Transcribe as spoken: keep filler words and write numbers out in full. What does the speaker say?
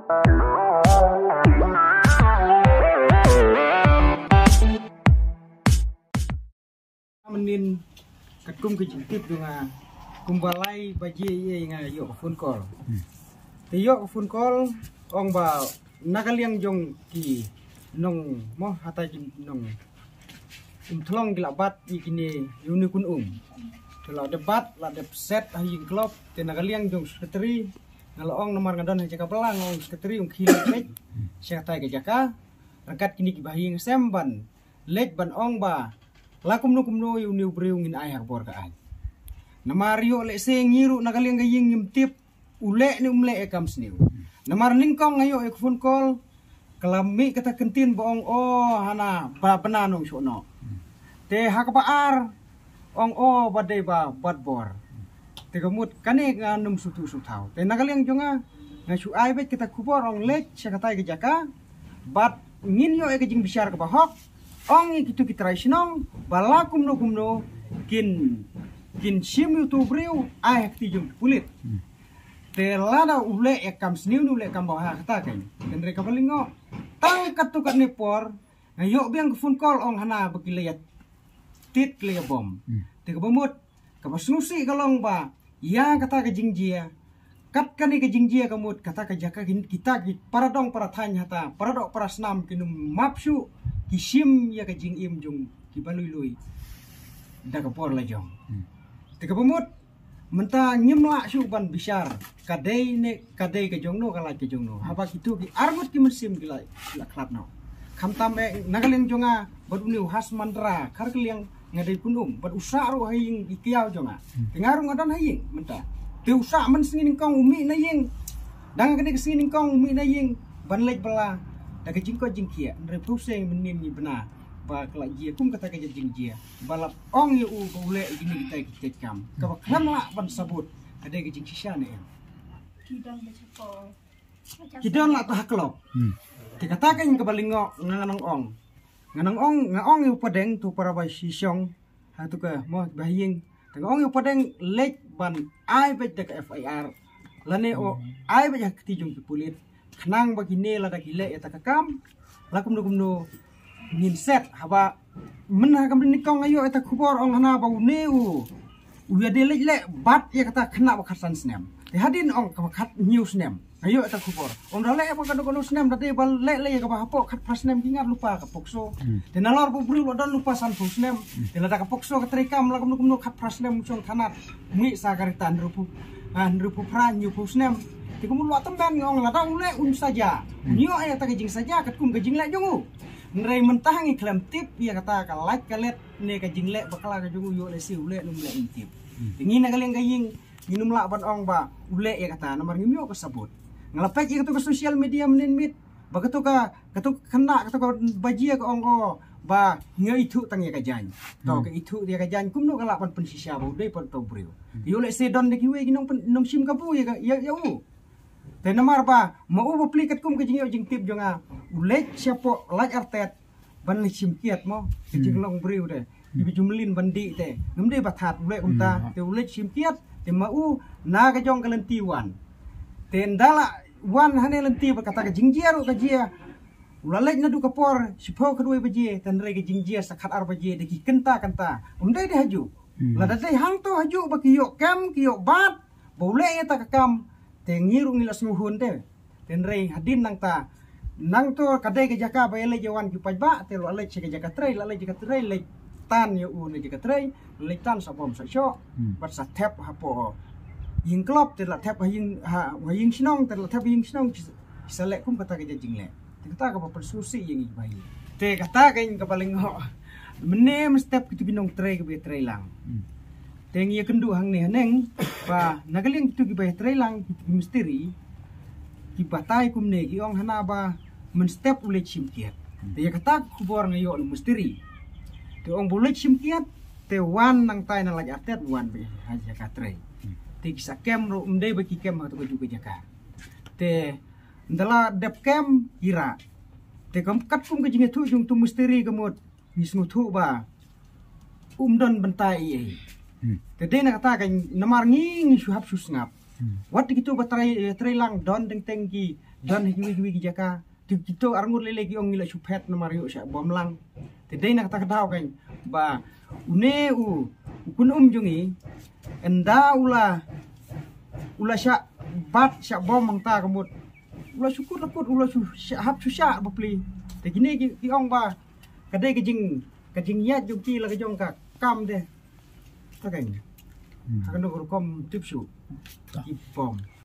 Mynnin katkum ka jingtip jong nga, kumba lai baje ïa nga ïoh ka phone call. Te ïoh ka phone call, ong ba na ka liang jong ki nong mo hata ki nong Umthlong ki la bat ïa kine ïa une u khun um. Te la dep bat, la dep set ha ïing club, te na ka liang jong secretary nga la ong namar nga don ha jaka balang, ong secretary ong khie leit sha katai ka jaka ryngkat kine ki bahaïing sem ban leit ban ong ba la kumno kumno ïa une u briew ngin ai ha ka bor ka aiñ. Namar ïoh lehse ngi ruh na ka liang ka ïing ngim tip u leh ne um leh ïa ka kam sniew. Namar nyngkong nga ïoh ïa ka phone call, ka la mih kata ka ktien ba ong, o, hana ba bna nong shuh noh. Te ha kaba ar ong, o, ba dei ba bat bor. Te ka mut kane ngam sngewthuh sngewthaw. Te na ka liang jong nga nga shu ai beit kata ka khubor ong leit sha katai ka jaka bad ngin ïoh ïa ka jingbishar kaba hok. Ong ïa kitu ki trai shnong ba la kumno kumno kin kin shim ïa utu u briew ai ha kti jong ki pulit. Te lada u leh ïa ka kam sniew ne u leh ïa ka kam ba ha kata kein. Hynrei kaba lyngngoh tang katto katne por nga ïoh biang ka phone call ong hana ba ki la ïa tied ki la ïa bom. Te kaba mut kaba sngewsih ka long ba ïa kata ka jingjia, kat kane ka jingjia ka mut kata ka jaka ki, kita ki para dong para thaiñ hata, para doh para snam kin ym map shuh, ki shim ïa ka jingim jong ki ba lui lui da ka por la jong. Te kaba mut mynta ngim lah shuh ban bishar ka dei ne ka dei ka jong no, ka lait ka jong no. Haba kitu ki arngut ki mynsiem ki la, ki la khlad noh. Khamtam eh na ka liang jong nga bad une u Hasmandra Kharkliang nga dei khun um bad u Sah ruh ha ïing i kiaw jong nga. Te nga ruh nga don ha ïing mynta. Te u Sah mynsngi nyngkong u mih na ïing. Dang kane ka sngi nyngkong u mih na ïing ban leit bylla da ka jingkoit jingkhiah. Hynrei phew seng mynnin ngi bna ba ka la jia kum kata ka jingjia ba la ong ïa u ba u leh ïa kine kitai ki kiat kam kaba khlem lah ban sabut ka dei ka jingshisha ne em. Ki don la ta ha club. Te kata ka ïing kaba lyngngoh nga nang ong, nga nang ong, nga ong ïa u Padeng tu para ba shisong ha tu ka mo ba ïing. Te nga ong ïa u Padeng leit ban ai beit da ka F I R lane o ai beit ha kti jong ki pulit. Khnang ba kine lada ki leh ïa ta ka kam la kumno kumno ngin set haba myn ha ka myn nyngkong nga ïoh ïa ta khubor ong hana ba une u u ïa dei leit leh bat ïa kata khynnah ba khatsan snem. Te hadien ong kaba khathynñiew snem nga ïoh ïa ta khubor ong da leh ba kano kano snem da dei ba leh leh ïa kaba hapoh khatphra snem ki ngat lypa ka pokso. Te nalor ba u briew la don lypa sanphew snem. Te lada ka pokso ka treikam la kumno kumno khatphra snem shong thanat mih sa ka rita hynriewphew, ah, hynriewphew phra hynñiewphew snem. Te kumno la tymmen nga ong lada u leh un saja. Ïoh ïa ta ka jingsaja katkum ka jingleh jong u. Hynrei mynta ngi khlem tip ïa kata ka lait ka let ne ka jingleh bakla ka jong u ïoh lehse u leh ne um leh ngim tip. Te ngi na ka liang ka ïing ngin ym lah ban ong ba u leh ïa kata namar ngim ïoh ka sabut. Nga la peit ïa katu ka social media mynnin miet ba katu ka, katu ka khynnah katu ka bajia ka ong o ba nga ithuh tang ïa ka jaiñ. To ka ithuh ïa ka jaiñ kumno ka lah ban pynshisha ba u dei pat uta u briew. Ïoh lehse don da kiwei ki nong pyn-, nongshim kabu ïa ka, ïa, ïa u. Te namar ba ma u bapli katkum ka jingïoh jingtip jong nga u leit shapoh Laitartet ban leit shim kiad mo. Ka jinglong briew te ki ba ju mlien ban dih te ngam dei ba that u leh kumta. Te u leit shim kiad te ma u na ka jong ka lynti wan. Te ynda la wan hane lynti ba kata ka jingjia ruh ka jia. U la leit naduh ka por shiphew khatwei baje te hynrei ka jingjia sa khatar baje da ki kynta kynta. Um dei dei hajuh. Lada dei hangto hajuh ba ki ïoh kem ki ïoh bat ba u leh ïa ta ka kam te ngi ruh ngi la sngewhun te. Te hynrei hadien nangta nangto ka dei ka jaka ba ïa leit ïa wan ki paidbah te la leit sha ka jaka trei, la leit jaka trei leit tan ïa u na jaka trei, leit tan sa bom sa shoh bad sa thep hapoh ïing club te la thep ha ïing, ha ïing shnong te la thep ha ïing shnong ki sa leh kum kata ka jingleh. Te kata kaba pynsngewsih ïa ngi ba ïa. Te kata ka ïing kaba lyngngoh. Mynne mynstep kitu ki nongtrei kiba ïa trei lang. Te ngi ïa kynduh hangne haneng ba na ka liang kitu kiba ïa trei lang kitu ki mistri ki batai kumne ki ong hana ba mynstep u leit shim kiad. Te ïa kata ka khubor nga ïoh na mistri. Te ong ba u leit shim kiad te wan nangtai na Laitartet wan ba ha jaka trei. Te ki sa kem ruh ym dei ba ki kem ha katu ka juh ka jaka. Te ynda la dep kem ki rah. Te kam katkum ka jingïathuh jong utu mistri ka mut ngi sngewthuh ba um don bynta ei ei. Te dei na kata ka namar ngi ngi shu hap shu sngap. Wat kito ba trai, trai lang don teng teng ki don ha kiwi kiwi ki jaka. Te kito arngut lei lei ki ong ngi la shu phet namar ïoh shah bom lang. Te dei na kata ka daw kan ba une u, u Khun Um jong ngi, ynda u la, u la shah bat shah bom hangta ka mut, u la shu kut la kut, u la shu shah hap shu shah bapli. Te kine ki, ki ong ba ka dei ka jing, ka jingïaid jong ki la ka jong ka kam de. Ka kan ha kano ka rukom tip shuh ki bom.